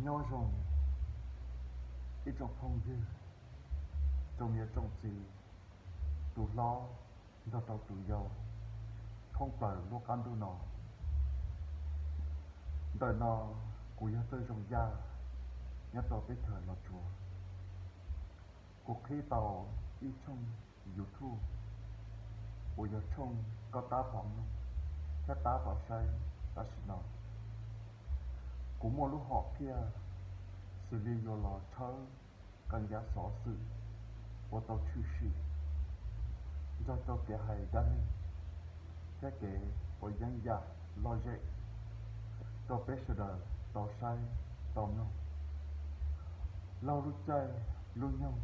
Nyob zoo ib tsoom phooj ywg, tsoom niam tsoom txiv, tus hlob nrog rau tus yau thoob plaws lub qab ntuj no. Ntawm no kuv yog Txawj Zoo Yaj, nyob rau teb chaws Los Tsuas. Kuv qhib tau ib tshooj YouTube uas yog tshooj koj tab tom mloog thiab tab tom saib tam sim no. Kuv muaj lub hom phiaj xws li yuav los tshawb qee yam xov xwm uas tau tshwm sim nrog rau kev hais dab neeg thiab kev ua yeeb yam lom zem rau peb sawv daws tau saib tau mloog laug lub caij lub nyoog.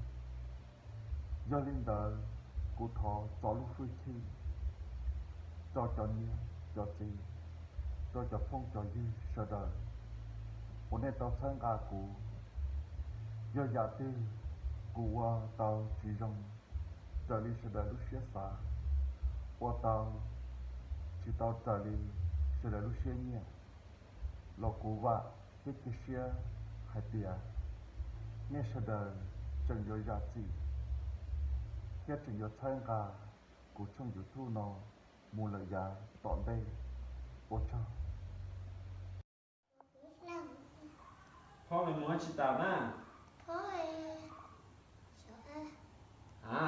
Yog li ntawd, kuv thov txo lub hwj chim rau cov niam cov txiv, rau cov phooj cov ywg sawv daws uas nej tau txhawb nqa kuv. Yog yam twg kuv ua tau tsis zoo raws li sawv daws lub siab xav, ua tau tsis tau raws li sawv daws lub siab nyiam los kuv vam thiab cia siab hais tias nej sawv daws tseem yuav zam txim thiab tseem yuav txhawb nqa kuv tshooj YouTube no mus lawm yav tom ntej. Ua tsaug. Phob li mus tsis tas na. A,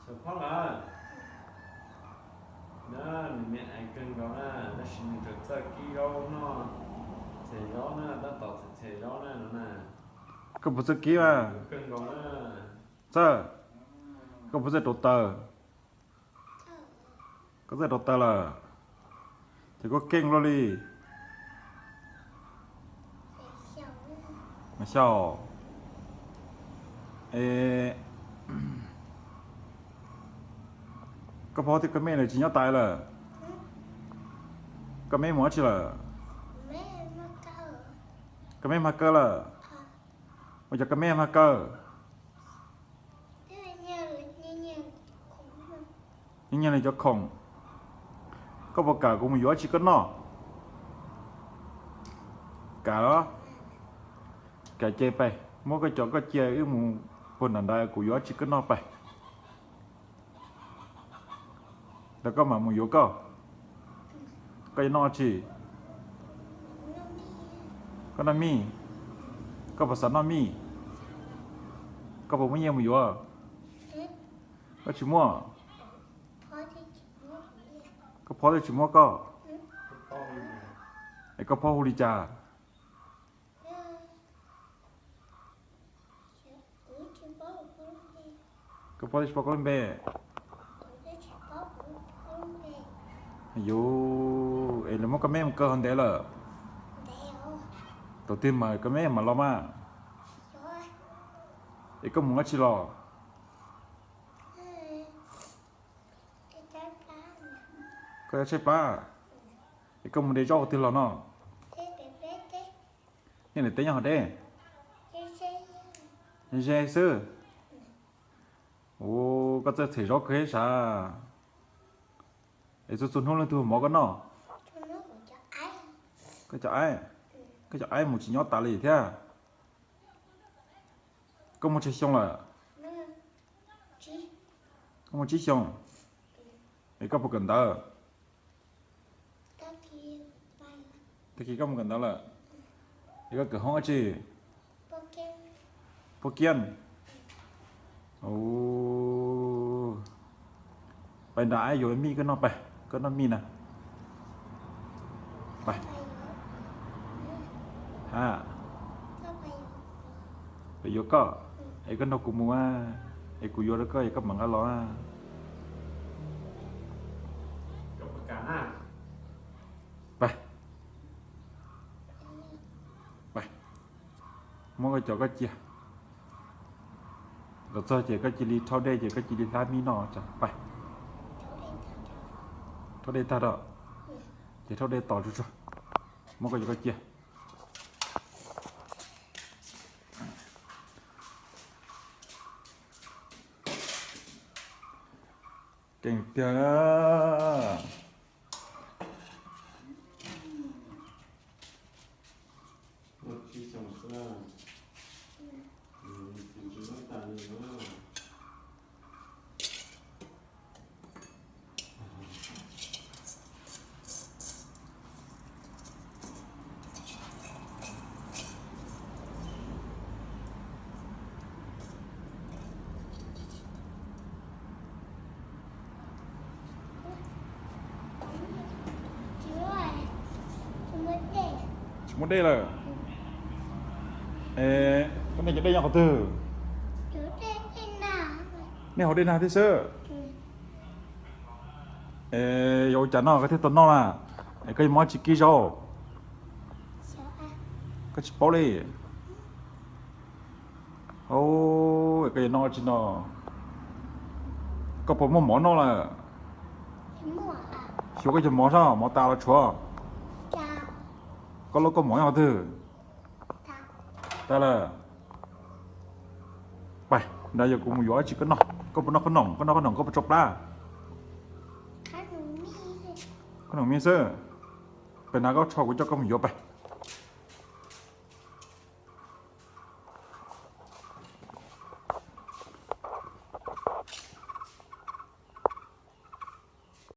xyov phob lawm. Na, nws me ais kawg nkaus na, tab sis nws tseem txawj kib zaub noj, txhia zaub na, tab tom txhia zaub na no na. Koj puas txawj kib mas? Kawg nkaus na. Txawj, koj puas txawj rauv taws? Koj txawj rauv taws lawm, ces koj keej luaj li. Mas xyaum, es koj pog thiab koj me lawv tsis nyob tas lawm? Koj me mus dab tsi lawm? Koj me mag kaw lawm? Ua cas koj me mag kaw? Nyiag nyiag li cov khoom. Koj puas kam kuv mus yuav dab tsi koj noj? Kam los? Kam ces pais muab koj cov koj cia wb mus puag nram ntawd, kuv yuav dab tsi koj noj pais. Ntawd koj mam mus yuav koj. Koj yuav noj dab tsi? Koj noj mij? Koj puas xav noj mij? Koj puas muaj nyiaj mus yuav? Koj tsis muaj. Koj phob thiaj tsis muab koj. Es koj phob hu li cas? Koj phob thiaj tsis paub koj lub npe. Yus, es lawv muab koj me mus kaw hauv ntev lawm? Thaum twg mas koj me mam los mas? Es koj mus dab tsi los? Koj yuav tshaib plab? Es koj mus de zaub qhov twg los no? Niaj hnub teb nyob hauv deb. Ze xwb. Ua, koj txawj txhem zaub kawg sav. Es txhua txhua hnub leej twg mov koj noj? Koj cov aib. Koj cov aib mus tsis nyob tas li thiab. Koj muaj tsawg xyoo lawm? Koj muaj tsib xyoo. Es koj puas kawm ntawv? Tag kis koj mus kawm ntawv lawm? Es koj kawm hoob dab tsi? Pub kiab. Pais nram aib yuav mij koj noj pais, koj noj mij na. Pais. Ha, pais yuav koj. Es koj nrog kuv mus, es kuv yuav rau koj es koj mam nqa los. Pais. Pais, muab koj cov koj cia. Los txog ces koj cia li rhaub dej ces koj cia li hlab mij noj tso. Pais. Rhaub dej tag rau, ces rhaub dej tos tsuag tsuag. Muab koj cov koj cia. Keej tiag. Muaj dej lawm. Koj nej cov dej nyob qhov twg? Nej haus dej nag thiab xwb. Es yuav ua cas no koj thiaj tau noj na? Es koj yuav muab tsis kib zaub? Koj tsis paub li. Koj yuav noj tsis no? Koj puas muaj mov noj lawm? Xyuas koj cov mov soj, mov tas los tshuav? Koj lub koj mov nyob qhov twg? Tas lawm. Pais, nrad yog kuv mus yuav dab tsi koj noj. Koj puas noj qhob noom? Koj noj qhob noom koj puas tso plab? Qhob noom me xwb. Pais, nrad koj tsho kuv coj koj mus yuav pais.